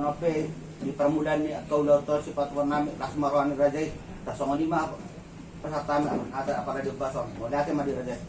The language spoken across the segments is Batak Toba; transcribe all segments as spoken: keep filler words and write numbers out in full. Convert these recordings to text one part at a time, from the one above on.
Ope, di parmulaan ni angka ulaon on sipatupaon nami, las ma roha ni raja i. Tarsongon i ma pasahat nami, hata apala di bason. Mauliate ma di raja i.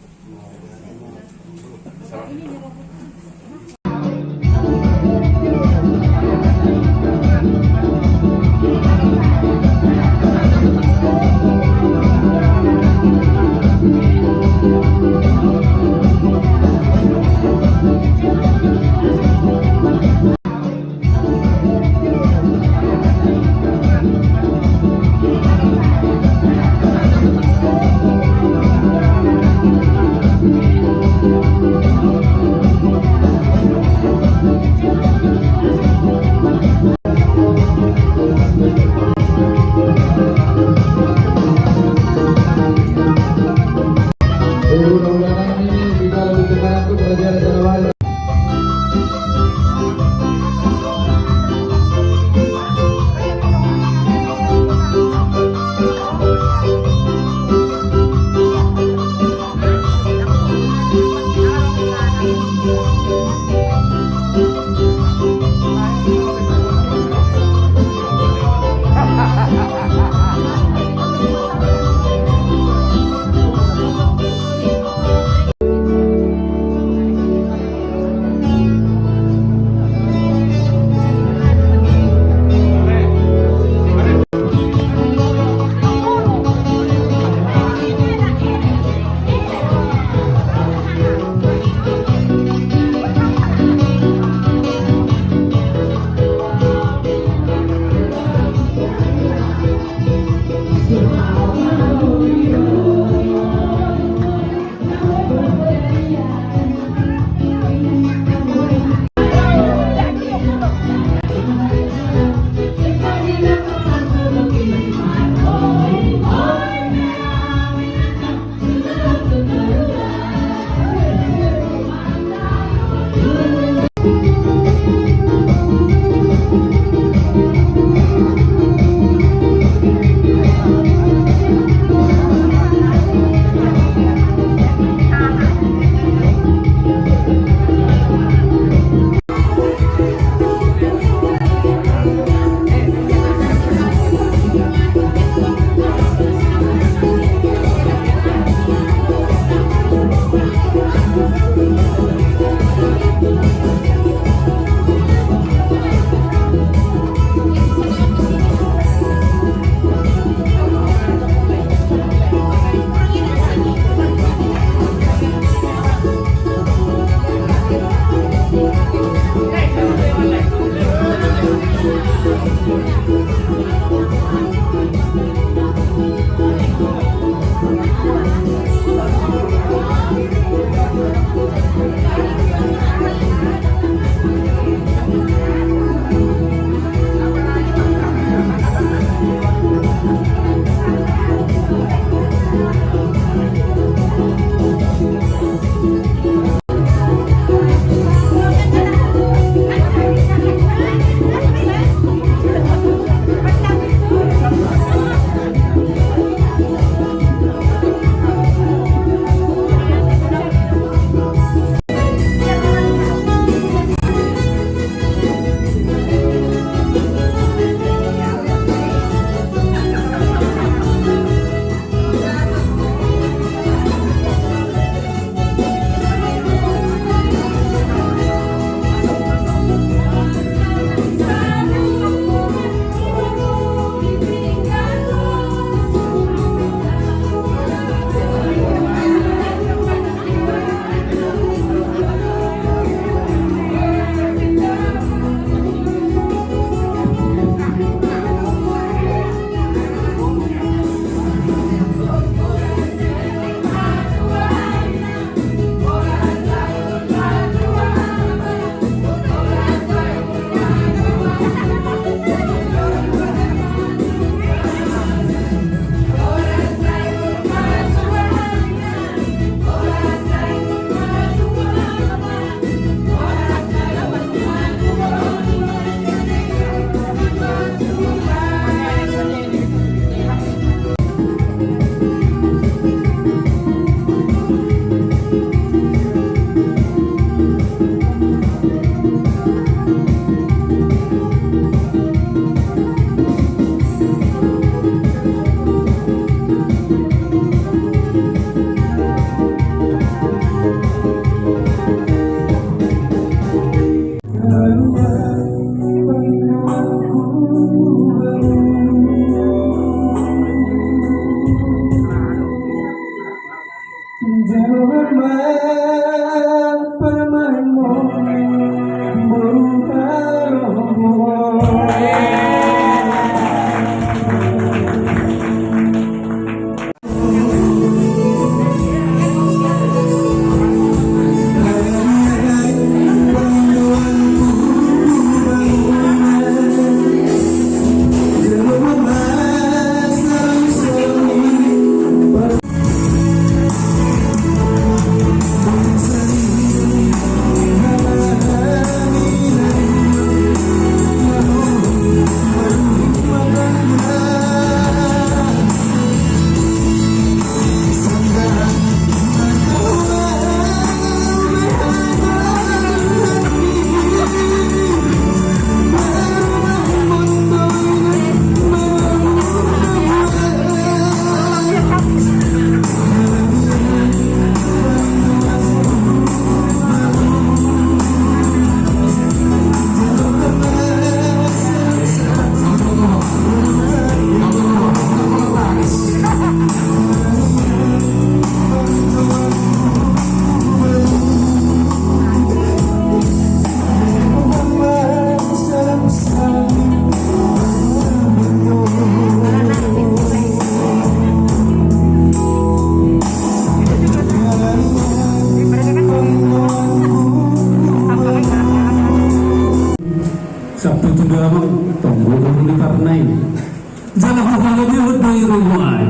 Jala huhalani do i roha i.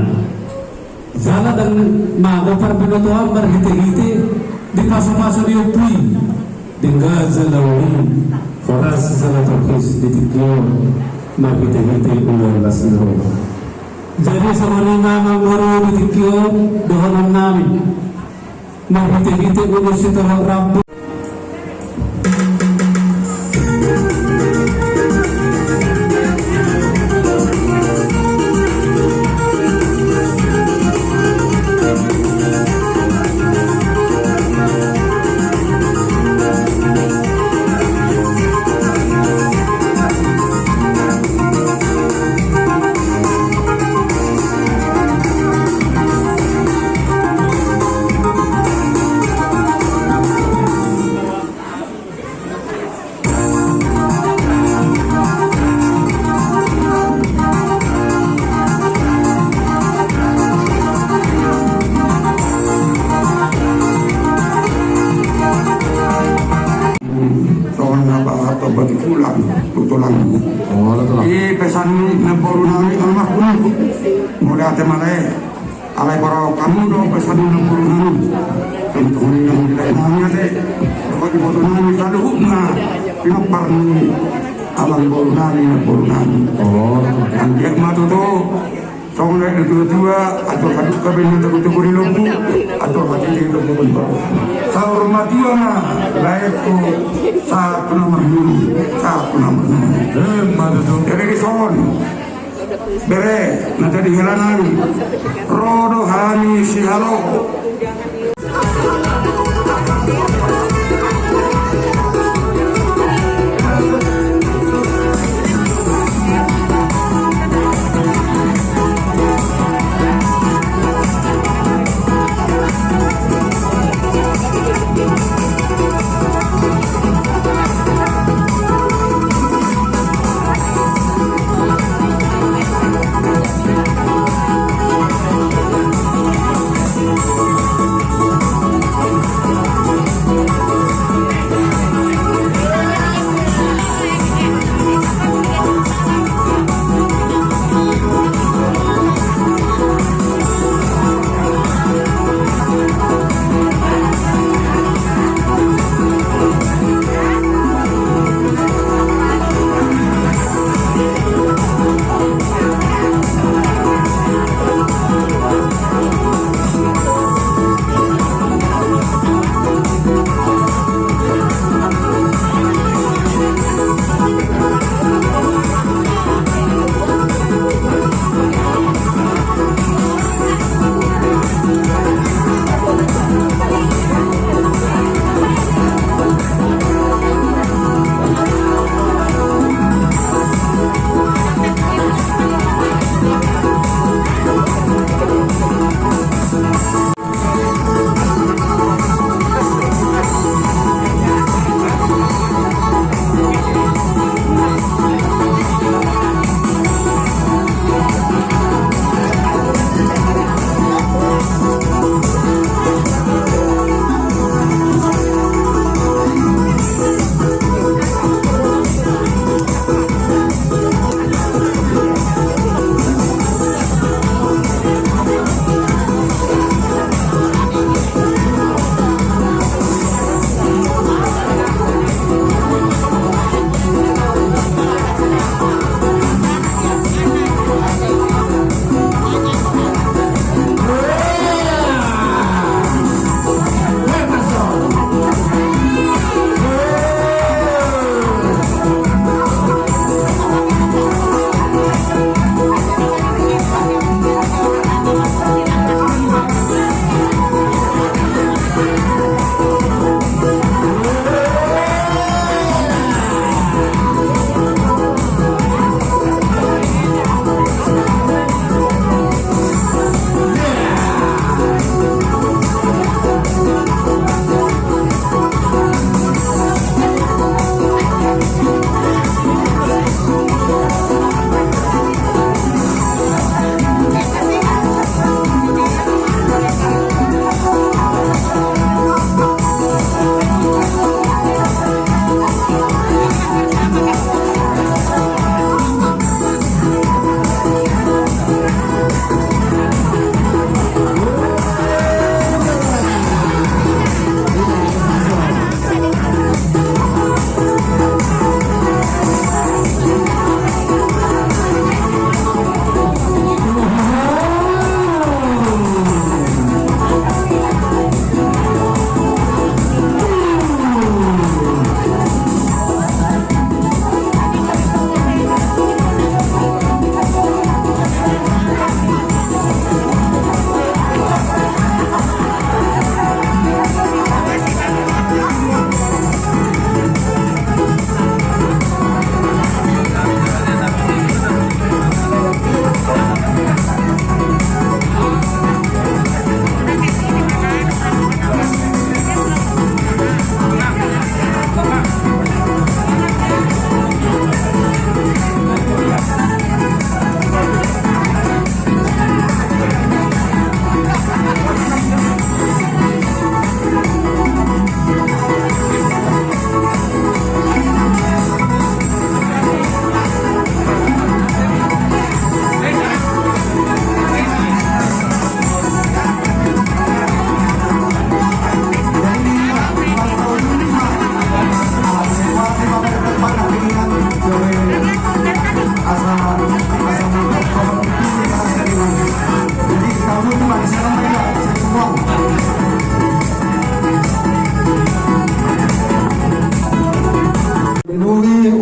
Jala dang mago parbinotoan marhitehite di pasupasu ni ompu i. Denggan jala uli, horas jala torhis di tingki on marhitehite ulaon las ni roha. Jadi songon i ma amangboru di tingki on dohononnami. Marhitehite ulos sitorop rambu. Songon na pasahat batu tulang tu tulang. Oh, ada tulang. I pesan ni namboru nami almarhum. Mauliate ma lae. Alai boru hamu do pesan ni namboru nami. Tontu ni nami lae nami ate. Bagi boru nami saluhutna. Pinompar ni amangboru nami namboru nami. Oh. Anggiat ma tutu. Songon na didok tua-tua, atur haduka baen na togu-togu ni lombu, atur hatiti togu-togu ni lombu. Saur matua ma laengku, sahat tu na marnini, sahat tu na marnini. Emma tutu. Jadi dison, bere, na jadi hela nami, ro do hami sihaloho.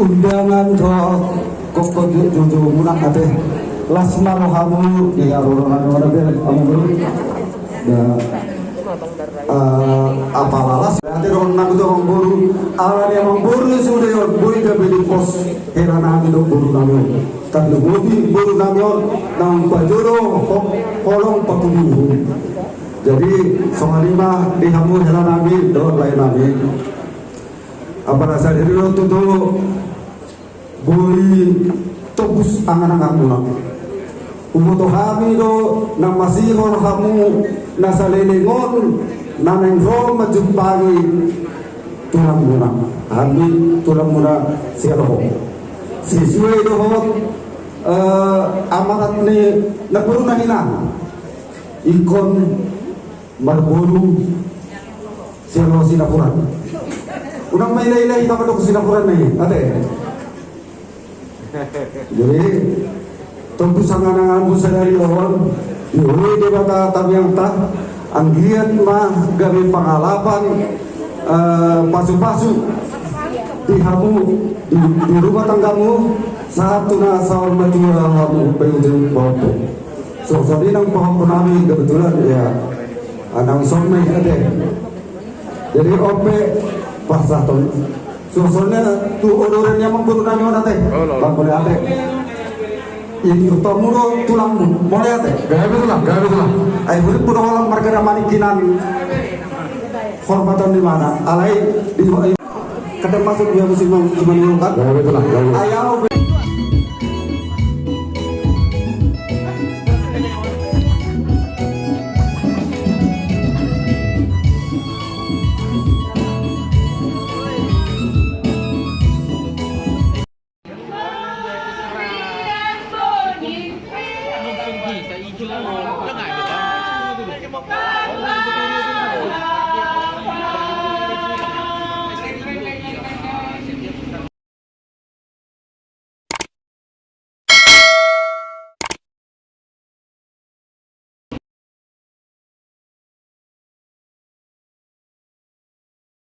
Undangan do, kok, kok, jo, jo, jo, munak ate. Las ma rohamu, di aruran anu mana be, amang boru. Da, eh, apala las, ate do na tu amang boru. Alani amang boru sude on, boi gabe dipos hela nami dohot boru nami on. Tapi boi boru nami on, nang pajolo, ho-, holong pakubuhu. Jadi, songon i ma di hamu hela nami, dohot lae nami. Apala sadari on tutu, boi tobus angan-anganmuna. Huboto hami do na masihol hamu na saleleng on na naeng ro manjumpangi tulangmuna. Hami tulangmuna sialohom. Sesuai dohot, eh, amanat ni namboruna hinan. Ingkon marboru sian sinapuran. Unang maila-ila hita mandok sinapuran na i, ate. Jadi, tobus angan-anganmu sadari on, dioloi Debata tangiangta, anggiat ma gabe pangalapan, eh, pasu-pasu di hamu, di, di rumah tanggamu, sahat tu na saur matua hamu pe ujung pahompu. Songon i nang pahompu nami kebetulan, ya, nang songon i ate. Jadi on pe pasahaton. Songon i tu odoren ni amang boru nami on ate. Olo. Bang, mauliate. Ini utomu do tulangmu. Mauliate. Gabe tulang, gabe tulang. Ai, urip do holan marga Damanik hinan. Hormatan di mana? Alai di, kada masuk dia musim, musim kan? Gabe tulang, gabe. Ai, au.